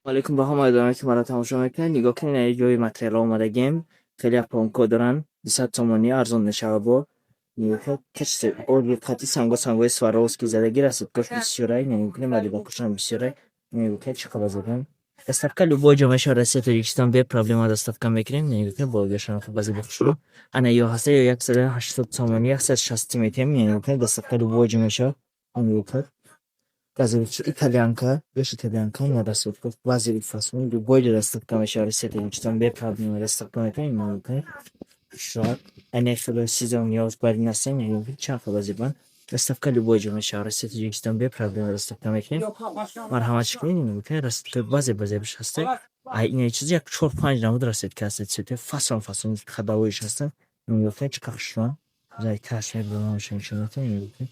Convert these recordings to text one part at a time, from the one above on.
Алейкум ба ҳамаи одамое, ки маро тамошо мекунед. Нигоҳ кунед, ин ҷои материалҳо омадагем. Хеле японко доранд. 200 сомонӣ, арзон мешавад бо. Нигоҳ кунед, качество оли қати санго, сангои Сваровски задаги, расцветкош бисёрай. Нигоҳ кунед, малибакошам бисёрай. Нигоҳ кунед, чӣ қадар задан. Доставка любой ҷо мешавад, Россия, Тоҷикистон бе проблема доставка мекунем. Нигоҳ кунед, бологашон баъзе бихушрӯ. Ана ё ҳаста, ё 180 сомонӣ, 160 метем. Нигоҳ кунед, доставка любой ҷо мешавад. Нигоҳ кунед. Баъзе итальянка, ёш итальянка, на расцветка, баъзе фасон, любой ҷо доставка мешавад, Россия, Тоҷикистон бе проблема доставка мекунем. Нигоҳ кунед. Шояд ане хело сезон ниёз бар ин ҳастем. Нигоҳ кунед, чанд хела зебанд. Доставка любой ҷо мешавад, Россия, Тоҷикистон бе проблема доставка мекунем. Марҳамат кунед, нигоҳ кунед, расцветка баъзе базебиш ҳаста. Ай ин чиз як чор панҷ намуд расцветка ҳаста, цветои фасон фасон ходовойш ҳастанд. Нигоҳ кунед, чӣ қадр хушрӯанд. Зай каш мебаронашон, нишон медиҳам. Нигоҳ кунед.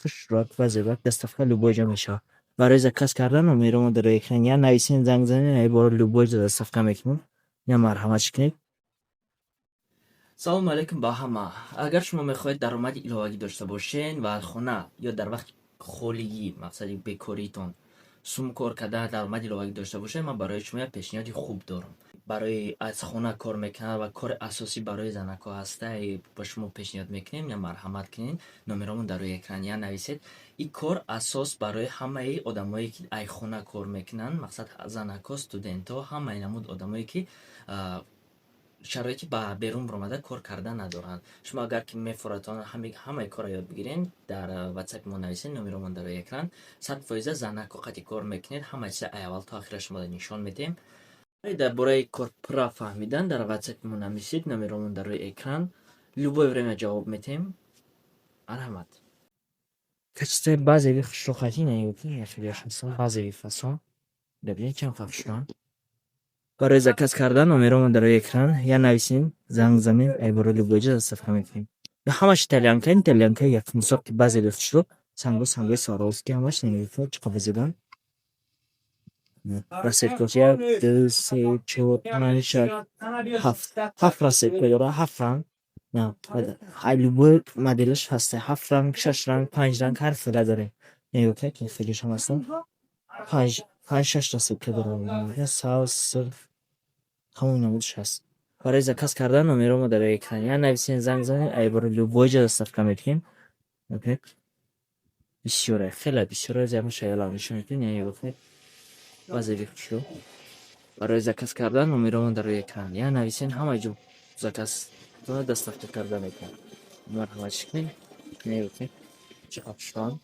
Хушрӯак, базебак, доставка любой ҷо мешавад. Барои заказ кардан номеромо дар экран я нависен, занг занед, ай бора любой ҷо доставка мекунем. Я марҳамат кунед. Салому алейкум ба ҳама. Агар шумо мехоҳед даромади иловагӣ дошта бошед ва аз хона ё дар вақти холигӣ, мақсади бекориитон, сум кор карда даромади иловагӣ дошта бошед, ман барои шумо як пешниҳоди хуб дорам. Барои аз хона кор мекунад ва кори асосӣ барои занакҳо ҳаста, ба шумо пешниҳод мекунем. Я марҳамат кунед, номеромон дар рӯи экран, я нависед. Ин кор асос барои ҳамаи одамое, ки ай хона кор мекунанд, мақсад занакҳо, студентҳо, ҳамаи намуд одамое, ки шароити ба берун баромада кор кардан надоранд. Шумо агар ки мефоратон ҳамаи корро ёд бигиред, дар ватсапи мо нависед, номеромон дар рӯи экран. 100% занакҳо қати кор мекунед, ҳамаи чиза ай аввал то ахира шуморо нишон медиҳем. Дар бораи кор пурра фаҳмидан дар ватсапи мо нависед, номеромон дар рӯи экран. Любое время ҷавоб медиҳем. Марҳамат. Качествои базовый хушрӯ хати нигоҳ кунед, базовый фасон. Бибинед, чанд хушрӯанд. Барои заказ кардан номеромон дар рӯи экран, я нависем, занг занем, ай бора любой ҷо доставка мекунем. Ҳамаш итальянка, итальянка якумсорти базовый хушрӯ, санго, сангои Сваровски ҳамаш. Нигоҳ кунед, чӣ қадр зебоанд. Расцветкош як, ду, се, чор, панҷ, шаш, ҳафт. Ҳафт расцветка дорад, ҳафт ранг. На, любой моделаш ҳаста. Ҳафт ранг, шаш ранг, панҷ ранг, ҳар хела дорем. Нигоҳ кунед, ки хелешам ҳастанд. Панҷ, панҷ, шаш расцветка дорад. Сабз, сурх, ҳамаи намудаш ҳаст. Барои заказ кардан номеромо дар рӯи экран. Я нависен, занг занед, ай бора любой ҷо доставка мекунем. Нигоҳ кунед. Бисёре, хеле бисёре, ҳамаша ялам нишон медиҳем. Нигоҳ кунед. Базовый хушрӯ. Барои заказ кардан номеромон дар рӯи экран. Я нависен, ҳама ҷо заказ доставка карда мекунем. Марҳамат кунед. Нигоҳ кунед. Чӣ қадр хушрӯанд.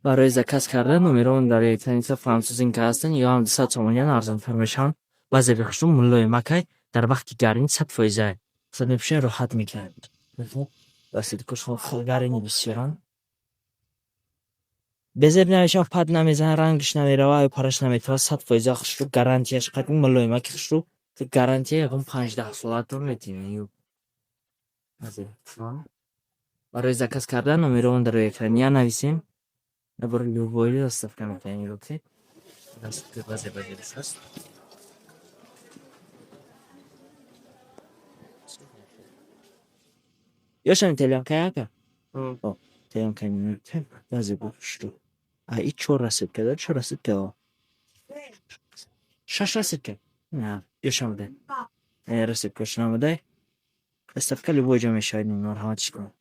Барои заказ кардан номеромон дар рӯи экран. Французинка ҳастанд, ё ҳам 200 сомониан, арзонтар мешаванд. Базовый хушрӯ, мулоимакай, дар вақти гармӣ 100%. Мақсад мепӯшед, роҳат мекунад. Расцветкош гармӣ бисёранд. Безеб намешавад, пат намезанад, рангаш намеравад, аю параш наметавад, 100% хушрӯ, гарантияш қадим, мулоимаки хушрӯ, гарантия ягон 5-10 солаатон метиҳем. Барои заказ кардан номеромон дар рӯи экран. Я нависем, бора любой доставка мекунем. Нигоҳ кунед. Базе базебиш ҳаст. Ёшам итальянка яка? Итальянка базе хушрӯ. А и чор расцветка дорад, чор расцветка. Шаш расцветка. На, ёшам буда. Расцветкош намудай. Доставка любой ҷо мешавад, марҳамат кунед.